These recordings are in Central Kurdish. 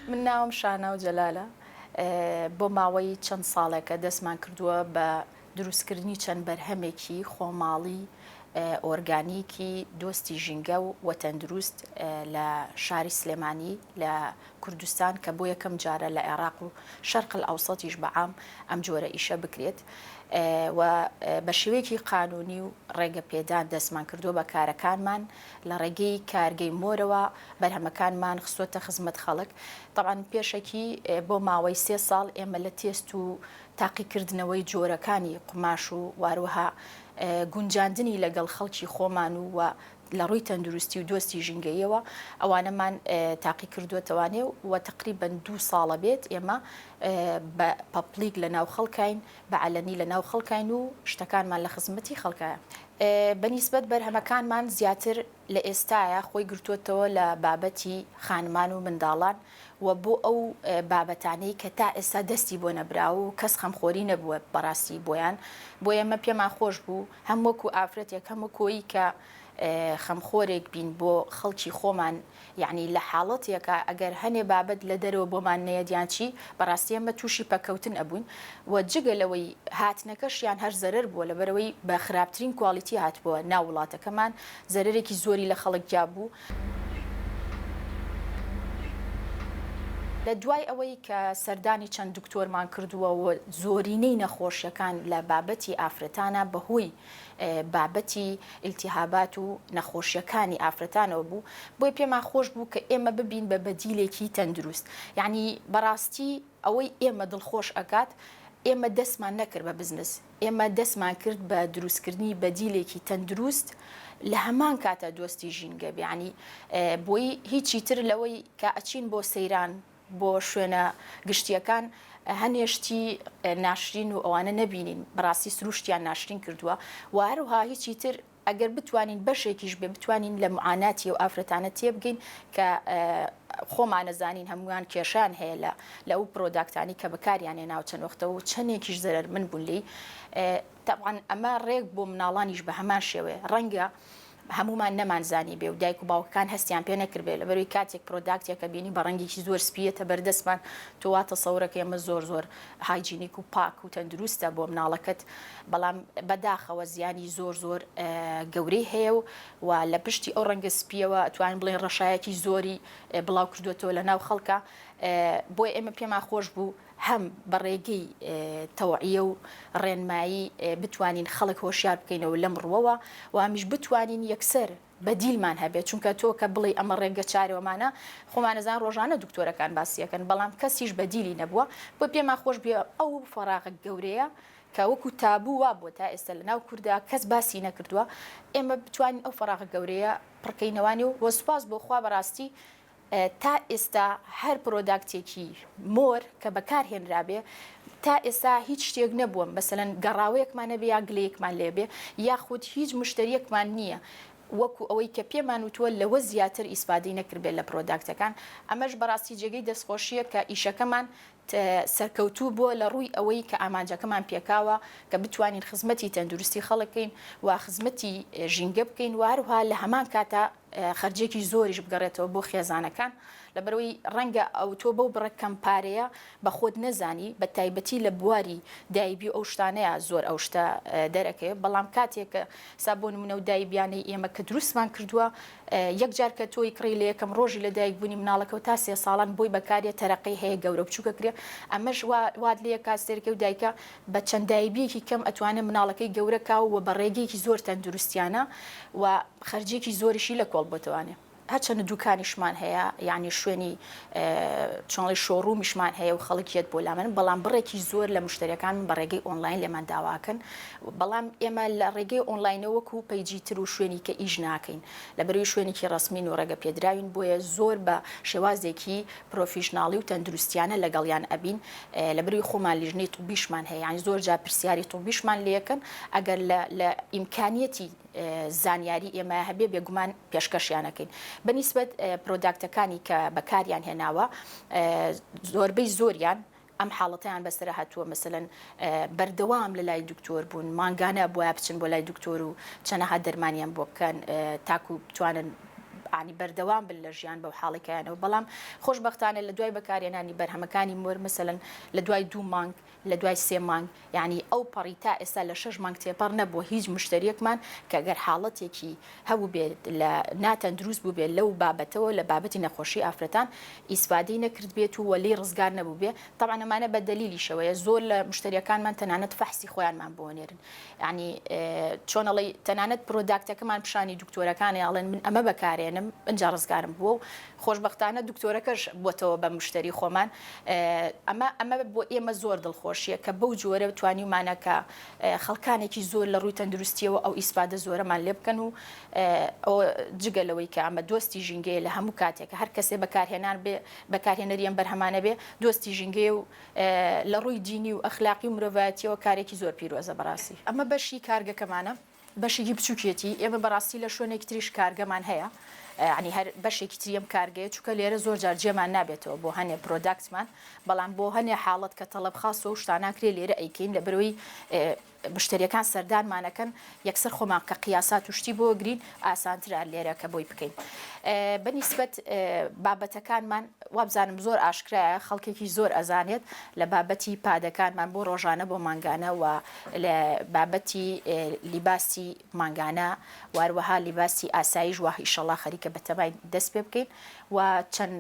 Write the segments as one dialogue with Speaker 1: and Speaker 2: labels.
Speaker 1: من ناوم شاناو جەلالە، بۆ ماوەی چەند ساڵێکە دەستمان کردووە بە دروستکردنی چەند بەرهەمێکی خۆماڵی ئۆرگانیکی دۆستی ژینگە و تەندروست لە شاری سلێمانی لە کوردستان کە بۆ یەکەم جارە لە عێراق و شەرق الاوسەتیش بە عام ئەم جۆرە ئیشە بکرێت و بە شێوەیەکی قانونی و ڕێگە پێدان دەستمان کردووە بە کارەکانمان لە ڕێگەی کارگەی مۆرەوە بەرهەمەکانمان خستووەتە خزمەت خەڵک تەبعەن پێشەکی بۆ ماوەی سێ ساڵ ئێمە لە تێست و تاقیکردنەوەی جۆرەکانی قوماش و واروەها گونجاندنی لەگەڵ خەڵکی خۆمان و و لە ڕووی تەندروستی و دۆستی ژینگەییەوە ئەوانەمان تاقیکردووەتەوانێ و تەقریبەن دوو ساڵە بێت ئێمە بە public لە ناو خەڵکاین بە عەلەنی لە ناو خەڵکاین و شتەکانمان لە خزمەتی خەڵکایە. بە نیسبەت بەرهەمەکانمان زیاتر لە ئێستایا خۆی گرتووەتەوە لە بابەتی خانمان و منداڵان و بۆ ئەو بابەتانەی کە تا ئێستا دەستی بۆ نەبراوە و کەس خەمخۆری نەبووە بەڕاستی بۆیان بۆیە ئێمە پێمان خۆش بوو هەم وەکو ئافرەتێک هەم وەکو ئەوی کە خەمخۆرێک بین بۆ خەڵکی خۆمان یەعنی لە حاڵەتێکا ئەگەر هەنێ بابەت لە دەرەوە بۆمان نەیەت یان چی بەڕاستی ئێمە تووشی پەککەوتن ئەبووین و جگە لەوەی هاتنەکەشیان هەر زەرەر بووە لەبەرئەوەی بە خراپترین quality هاتبووە ناو وڵاتەکەمان زەرەرێکی زۆری لە خەڵک گیابوو. لە دوای ئەوەی کە سەردانی چەند دکتۆرمان کردووە و زۆرینەی نەخۆشیەکان لە بابەتی ئافرەتانە بەهۆی بابەتی ئیلتیهابات و نەخۆشیەکانی ئافرەتانەوە بوو بۆیە پێمان خۆش بوو کە ئێمە ببین بە بەدیلێکی تەندروست یەعنی بەڕاستی ئەوەی ئێمە دڵخۆش ئەکات ئێمە دەستمان نەکرد بە بزنس ئێمە دەستمان کرد بە دروستکردنی بەدیلێکی تەندروست لە هەمان کاتا دۆستی ژینگە بێ یانی بۆی هیچی تر لەوەی کە ئەچین بۆ سەیران بۆ شوێنە گشتیەکان هەنێ شتی ناشرین و ئەوانە نەبینین بەڕاستی سروشتیان ناشرین کردووە و هەروها هیچی تر ئەگەر بتوانین بەشێکیش بێ بتوانین لە معاناتی ئەو ئافرەتانە تێبگەین کە خۆمانەزانین هەمووان کێشیان هەیە لە لە ئەو product انی کە بەکاریان هێناوە چەند وەختە و چەندێکیش زەرەرمن بوون لێی تەبعەن ئەمە ڕێک بۆ مناڵانیش بە هەمان شێوەیە ڕەنگە هەموومان نەمانزانی بێ و دایک و باوکەکان هەستیان پێ نەکردبێ لەبەرەوەی کاتێک product ێکە بینی بە ڕەنگێکی زۆر سپیەتە بەردەستمان تۆ وا تەسەورەکەی ئەمە زۆر زۆر hygienic و پاک و تەندروستە بۆ مناڵەکەت بەڵام بەداخەوە زیانی زۆر زۆر گەورەی هەیە و و لە پشتی ئەو ڕەنگە سپیەوە توانین بڵێن ڕەشایەکی زۆری بڵاو کردوێتەوە لە ناو خەڵکە بۆیە ئێمە پێمان خۆش بوو هەم بە ڕێگەی تەوعیە و ڕێنمایی بتوانین خەڵک هۆشیار بکەینەوە لەم ڕووەوە و هەمیش بتوانین یەکسەر بەدیلمان هەبێت، چونکە تۆ کە بڵێی ئەمە ڕێگە چارەوەمانە، خۆمانەزان ڕۆژانە دکتۆرەکان باسی ئەکەن، بەڵام کەسیش بەدیلی نەبووە، بۆیە پێمان خۆش بووە ئەو فەراغە گەورەیە کە وەکو تابوو وابووە تا ئێستا لەناو کوردا کەس باسی نەکردووە، ئێمە بتوانین ئەو فەراغە گەورەیە پڕکەینەوانی و سوپاس بۆ خوا بەڕاستی تا ئێستا هەر product ێکی مۆر کە بەکار هێنرابێ تا ئێستا هیچ شتێک نەبووە مەسەلەن گەڕاوەیەکمان نەبێ یا گلەیەکمان لێ بێ یاخود هیچ مشتەریەکمان نییە وەکو ئەوەی کە پێمان وتووە لەوە زیاتر ئیسفادەی نەکردبێت لە product ەکان ئەمەش بەڕاستی جێگەی دەستخۆشییە کە ئیشەکەمان سەرکەوتوو بووە لە ڕووی ئەوەی کە ئامانجەکەمان پێکاوە کە بتوانین خزمەتی تەندروستی خەڵک بکەین و خزمەتی ژینگە بکەین و هەروها لە هەمان کاتا خەرجیەکی زۆریش بگەڕێتەوە بۆ خێزانەکان لەبەرئەوەی ڕەنگە ئەو تۆ بەو بڕە کەم پارەیە بە خۆت نەزانی بە تایبەتی لە بواری دایبی و ئەو شتانەیە زۆر ئەو شتە دەرەکەوێت بەڵام کاتێک کە سا بۆ نمونە و دایبیانەی ئێمە کە دروستمان کردووە یەک جار کە تۆی کڕی لە یەکەم ڕۆژی لە دایک بوونی مناڵەکەوە تا سێ ساڵان بۆی بەکاریە تەرەقەی هەیە گەورە بچووکە کرێ ئەمەش وات لێ کات سێرکە و دایکە بە چەند دایبیەکی کەم ئەتوانێت مناڵەکەی گەورە کا و بە ڕێگەیەکی زۆر تەندروستیانە و خەرجیەکی زۆریشی لە کۆڵ بۆتەوانێ. هەرچەندە دوکانیشمان هەیە یانی شوێنی چۆنڵی showroom یشمان هەیە و خەڵک یەت بۆ لامان بەڵام بڕێکی زۆر لە مشتەریەکان بە ڕێگەی ئۆنلاین لێمان داواکەن بەڵام ئێمە لە ڕێگەی ئۆنلاینەوە وەکو page ی تر و شوێنی کە ئیش ناکەین لەبەرئەوەی شوێنێکی ڕەسمین و ڕێگە پێدراوین بۆیە زۆر بە شێوازێکی professional ی و تەندروستیانە لەگەڵیان ئەبین لەبەرئەوەی خۆمان لیژنەی طبیشمان هەیە یانی زۆر جار پرسیاری طبیشمان لێکەن ئەگەر لە لە ئیمکانیەتی زانیاری ئێمە هەبێ بێگومان پێشکەشیان ئەکەین بە نیسبەت product ەکانی کە بەکاریان هێناوە زۆربەی زۆریان ئەم حاڵەتەیان بەسەر هاتووە مەسەلەن بەردەوام لە لای دکتۆر بوون مانگانە بۆیان بچن بۆ لای دکتۆر و چەنەها دەرمانیان بۆ بکەن تاکو بتوانن. عنی بەردەوام بن لە ژیان بەو حاڵێکیانەوە بەڵام خۆشبەختانە لە دوای بەکارهێنانی بەرهەمەکانی مۆر مەسەلەن لە دوای دوو مانگ لە دوای سێ مانگ یانی ئەو پەڕی تا ئێستا لە شەش مانگ تێپەڕ نەبووە هیچ مشتەریەکمان کە گەر حاڵەتێکی هەبووبێت لە ناتەندروست بووبێت لەو بابەتەوە لە بابەتی نەخۆشی ئافرەتان ئیسفادەی نەکردبێت و وە لێی ڕزگار نەبووبێ تەبعەن ئەمانە بە دەلیلیشەوەیە زۆر لە مشتەریەکانمان تەنانەت فەحسی خۆیانمان بۆ ئەنێرن یانی چۆن ئەڵێی تەنانەت product ەکەمان پیشانی دکتۆرەکانێ ئەڵێن من ئەمە بەکارێنم ئینجا ڕزگارم بووە و خۆشبەختانە دکتۆرەکەش بۆتەوە بە مشتەری خۆمان ئەمە ئەمە بۆ ئێمە زۆر دڵخۆشیە کە بەو جۆرە توانیومانە کە خەڵکانێکی زۆر لە ڕووی تەندروستیەوە ئەو ئیسفادە زۆرەمان لێ بکەن و ئەو جگە لەوەی کە ئەمە دۆستی ژینگەیە لە هەموو کاتێک هەر کەسێ بەکارهێنان بێ بەکارهێنەری ئەم بەرهەمانە بێ دۆستی ژینگەیە و لە ڕووی دینی و ئەخلاقی و مرۆڤایەتیەوە کارێکی زۆر پیرۆزە بەڕاستی. ئەمە بەشی کارگەکەمانە بەشێکی بچوکیەتی ئێمە بەڕاستی لە شوێنێکی تریش کارگەمان هەیە یانی هەر بەشێکی تری ئەم کارگەیە چونکە لێرە زۆر جار جێمان نابێتەوە بۆ هەنێ product مان بەڵام بۆ هەنێ حاڵەت کە تەڵەب خاص و شتاناکرێ لێرە ئەیکەین لەبەرەوەی مشتەریەکان سەردانمان ئەکەن یەکسەر خۆمان کە قیاسات و شتی بۆ گرین ئاسانترە لێرە کە بۆی بکەین بە نیسبەت بابەتەکانمان وابزانم زۆر ئاشکرایە خەڵکێکی زۆر ئەزانێت لە بابەتی pad ەکانمان بۆ ڕۆژانە بۆ مانگانە و لە بابەتی لیباسی مانگانە واروەها لیباسی ئاسایش وە ئیشەڵا خەریکە بەتەمای دەست پێ بکەین و چەند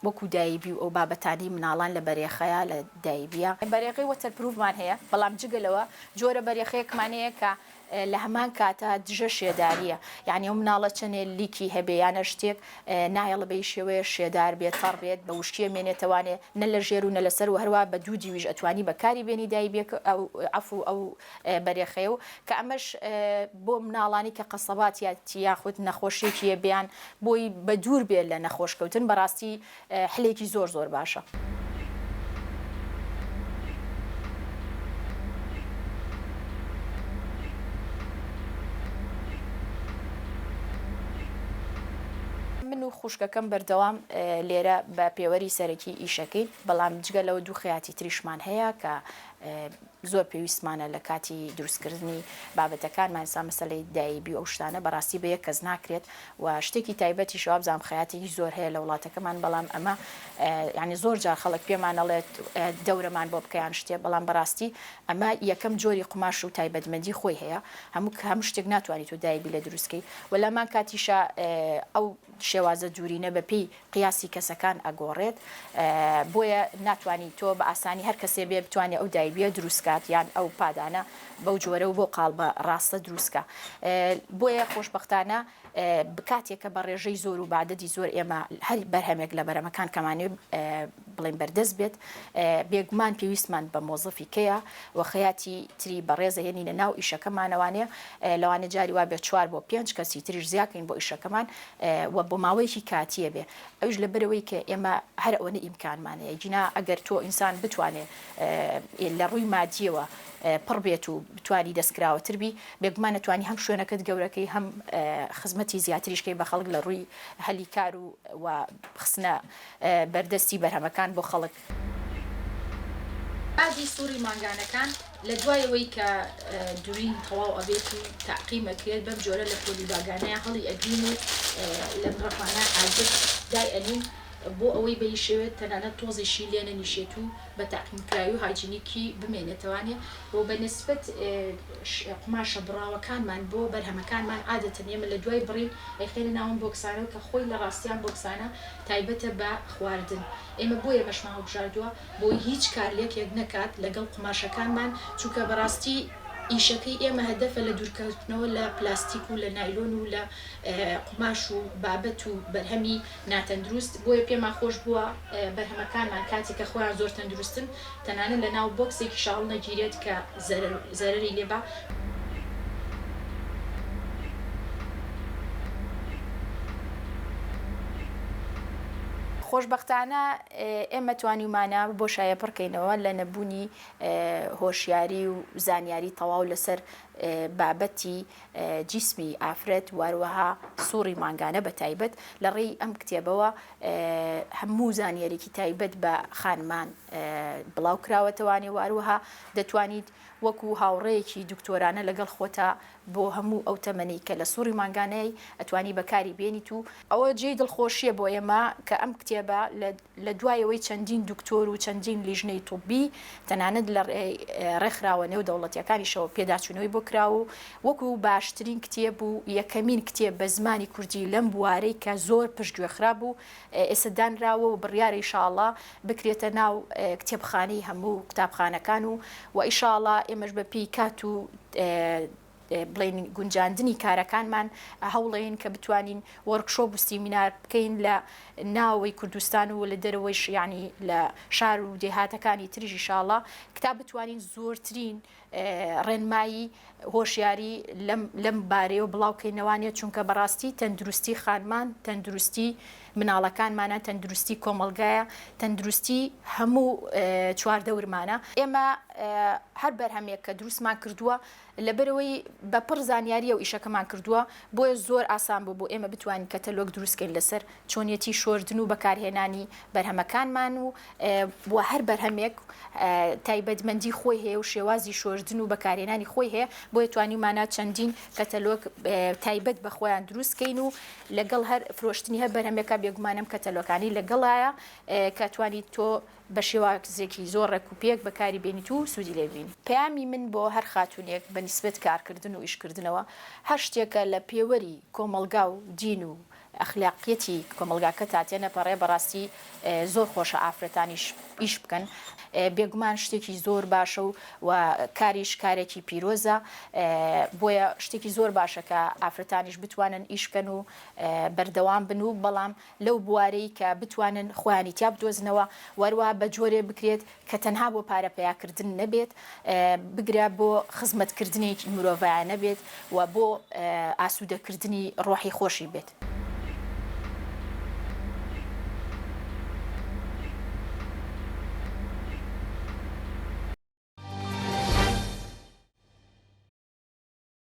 Speaker 1: وەکو دایبی و ئەو بابەتانەی مناڵان لە بەرێخەیە لە دایبیە. بەرێخەی waterproof مان هەیە، بەڵام جگە لەوە جۆرە بەرێخەیەکمان هەیە کە لە هەمان کاتا دژە شێداریە، یانی ئەو مناڵە چەنێ leak ی هەبێ یانە شتێک نایەڵێ بەی شێوەیە شێدار بێ تەڕ بێت بە وشکی ئەمێنێتەوانێ نە لە ژێر و نە لە سەر و هەروا بە دوو دیویش ئەتوانی بەکاری بێنی دایبیەکە ئەو عەفو ئەو بەرێخەیە و کە ئەمەش بۆ مناڵانی کە قەسەباتیەتی یاخود نەخۆشیەکی هەبێ یان بۆی بەدوور بێت لە نەخۆش کەوتن بەڕاستی حلێکی زۆر زۆر باشە. من و خوشکەکەم بەردەوام لێرە بە پێوەری سەرەکی ئیشەکەین بەڵام جگە لەوە دوو خەیاتی تریشمان هەیە کە زۆر پێویستمانە لە کاتی دروستکردنی بابەتەکانمان ئێستا مەسەلەی دایبی و ئەو شتانە بەڕاستی بە یەک کەس ناکرێت و شتێکی تایبەتیشە وابزانم خەیاتێکی زۆر هەیە لە وڵاتەکەمان بەڵام ئەمە یعنی زۆر جار خەڵک پێمان ئەڵێت دەورەمان بۆ بکە یان شتێ بەڵام بەڕاستی ئەمە یەکەم جۆری قوماش و تایبەتمەندی خۆی هەیە هەموو هەموو شتێک ناتوانیت تۆ دایبی لێ دروستکەی و لەمان کاتیشا ئەو شێوازە دوورینە بەپێی قیاسی کەسەکان ئەگۆڕێت بۆیە ناتوانی تۆ بە ئاسانی هەر کەسێ بێ بتوانێ ئەو دایبیە دروست کات یان ئەو pad انە بەو جۆرە و بەو قاڵبە ڕاستە دروست کا بۆیە خۆشبەختانە کاتێک کە بە ڕێژەی زۆر و بەعدەدی زۆر ئێمە هەر بەرهەمێک لە بەرەمەکان کەمانێ بڵێن بەردەست بێت بێگومان پێویستمان بە مۆزەفی کەیە و خەیاتی تری بەڕێزە هێنینە ناو ئیشەکەمانەوانێ لەوانێ جاری وا بێت چوار بۆ پێنج کەسی تریش زیاکەین بۆ ئیشەکەمان و بۆ ماوەیەکی کاتیە بێ ئەویش لەبەرئەوەی کە ئێمە هەر ئەوەنە ئیمکانمان هەیە گینا ئەگەر تۆ ئینسان بتوانێ لە ڕووی مادیەوە پڕ بێت و بتوانی دەستکراوەتر بی بێگومان ئەتوانی هەم شوێنەکەت گەورەکەی هەم خزمەتی زیاتریش کەی بە خەڵک لە ڕووی هەلی کار و و خستنە بەردەستی بەرهەمەکان بۆ خەڵک. پادی سوڕی مانگانەکان لە دوای ئەوەی کە دورین تەواو ئەبێت و تەعقیم ئەکرێت بەم جۆرە لە poly bag انەیە هەڵی ئەگرین و لەم ڕەفانە ئاگر دای ئەنین بۆ ئەوەی بەیشێوێت تەنانەت تۆزیشی لێ نەنیشێت و بە تەعقیمکراوی و hygienic ی بمێنێتەوانێ و بە نسبەت قوماشە بڕاوەکانمان بۆ بەرهەمەکانمان عادەتەن ئێمە لە دوای بڕین ئەیخەینە ناو ئەم box انەوە کە خۆی لە ڕاستیان box انە تایبەتە بە خواردن ئێمە بۆیە بەشمان هەڵبژاردووە بۆی هیچ کارلێکێک نەکات لەگەڵ قوماشەکانمان چونکە بەڕاستی ئیشەکەی ئێمە هەدەفە لە دوورکەوتنەوە لە پلاستیک و لە نایلۆن و لە قوماش و بابەت و بەرهەمی ناتەندروست بۆیە پێمان خۆش بووە بەرهەمەکانمان کاتێک کە خۆیان زۆر تەندروستن تەنانەت لە ناو بۆکسێکیشا هەڵنەگیرێت کە زەرەری لێ با. خۆشبەختانە ئێمە توانیومانە بۆشایە پڕکەینەوە لە نەبوونی هۆشیاری و زانیاری تەواو لەسەر. بابەتی جیسمی ئافرەت واروەها سوڕی مانگانە بە تایبەت لە ڕێی ئەم کتێبەوە هەموو زانیاریکی تایبەت بە خانمان بڵاو کراوەتەوانێ واروەها دەتوانیت وەکو هاوڕێیەکی دکتۆرانە لەگەڵ خۆتا بۆ هەموو ئەو تەمەنەی کە لە سوڕی مانگانەی ئەتوانی بەکاری بێنیت و ئەوە جێی دڵخۆشیە بۆ ئێمە کە ئەم کتێبە لە لە دوای ئەوەی چەندین دکتۆر و چەندین لیژنەی طبی تەنانەت لە ڕێکخراوە نێو دەوڵەتیەکانیشەوە پێداچوونەوەی بۆ کراوە و وەکو باشترین کتێب و یەکەمین کتێب بە زمانی کوردی لەم بوارەی کە زۆر پشتگوێ خرابوو ئێستا دانراوە و بڕیارە ئیشاڵا بکرێتە ناو کتێبخانەی هەموو قوتابخانەکان و و ئیشاڵا ئێمەش بە پێی کات و بڵێین گونجاندنی کارەکانمان هەوڵەین کە بتوانین وۆرکشۆپ و سیمینار بکەین لە ناوەوەی کوردستان و لە دەرەوەیش یعنی لە شار و دێهاتەکانی تریش ئیشاڵا کتا بتوانین زۆرترین ڕێنمایی هۆشیاری لەم لەم بارەیەوە بڵاو کەینەوانێ چونکە بەڕاستی تەندروستی خانمان تەندروستی مناڵەکانمانە تەندروستی کۆمەڵگایە تەندروستی هەموو چواردەورمانە ئێمە هەر بەرهەمێک کە دروستمان کردووە لەبەرئەوەی بە پڕ زانیاریەوە ئیشەکەمان کردووە بۆیە زۆر ئاسان بوو بۆ ئێمە بتوانین کەتەلۆگ دروست کەین لەسەر چۆنیەتی شۆردن و بەکارهێنانی بەرهەمەکانمان و وە هەر بەرهەمێک تایبەتمەندی خۆی هەیە و شێوازی شۆردن و بەکارهێنانی خۆی هەیە بۆیە توانیومانە چەندین کەتەلۆگ تایبەت بە خۆیان دروست کەین و لەگەڵ هەر فرۆشتنی هەر بەرهەمێکا بێگومان ئەم کەتەلۆکانی لەگەڵایە کە توانیت تۆ بە شێوازێکی زۆر ڕێک و پێک بەکاری بێنیت و سوودی لێ ببینی. پەیامی من بۆ هەر خاتوونێک بە نیسبەت کارکردن و ئیشکردنەوە، هەر شتێکە لە پێوەری کۆمەڵگا و دین و ئەخلاقیەتی کۆمەڵگاکەتا تێنەپەڕێ، بەڕاستی زۆر خۆشە ئافرەتانیش ئیش بکەن، بێگومان شتێکی زۆر باشە و و کاریش کارێکی پیرۆزە، بۆیە شتێکی زۆر باشە کە ئافرەتانیش بتوانن ئیش بکەن و بەردەوام بن و بەڵام لەو بوارەی کە بتوانن خۆیانی تیا بدۆزنەوە و هەروەها بە جۆرێ بکرێت کە تەنها بۆ پارە پەیاکردن نەبێت بگرە بۆ خزمەتکردنێکی مرۆڤایانە بێت و بۆ ئاسوودەکردنی ڕۆحی خۆشی بێت.